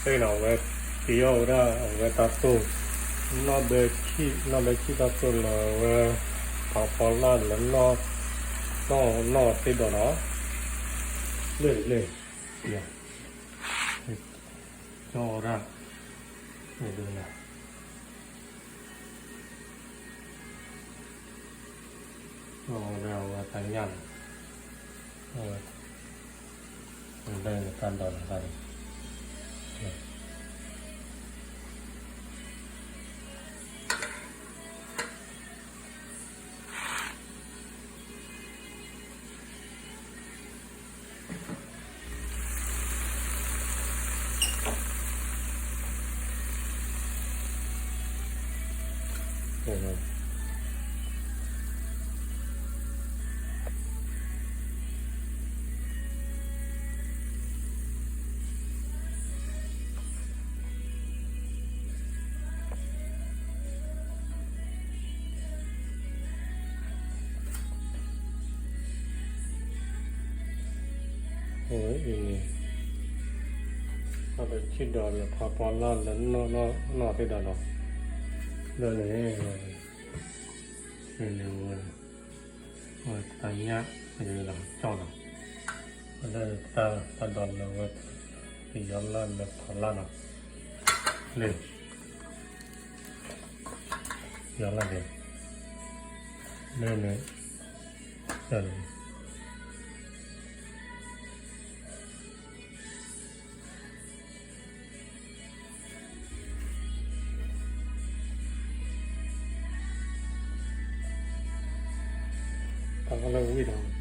နီၤ အဝဲက့ၤအီၣ်ဝဲဒၣ်အဝဲတၢ်တိၢ်, နီၢ်ဘဲဆံၣ် နီၢ်ဘဲဆံၣ်တၢ်တိၢ်လၢအဝဲ ဖးဖီလာ်လၢ နီၢ် နီၢ်သ့ၣ်ဒီးနီၤ, လၢလၢ ကၠီဝဲဒၣ် ကၠီဝဲဒၣ်အဝဲတၢ်ညၣ်န့ၣ်, အဝဲ တၢ်ဒိးန့ၣ် အဝဲအံၤန့ၣ် အဝဲဆံၣ်ဒီးလၢဖးဖီလာ်လၢ နီၢ်သ့ၣ်ဒီးနီၤ, လၢန့ၣ် န့ၣ်ဝဲ ဝဲတၢ်ညၣ် လၢကၠီနီၤ, လၢတၢ်ဒိးလၢဝဲ ယီၤလၢ်လၢဖီလာ်နီၤ, လၢ ယီၤလၢ်န့ၣ် လၢန့ၣ် လၢန့ၣ် တၢ်လၢဝံၣ်ဒီး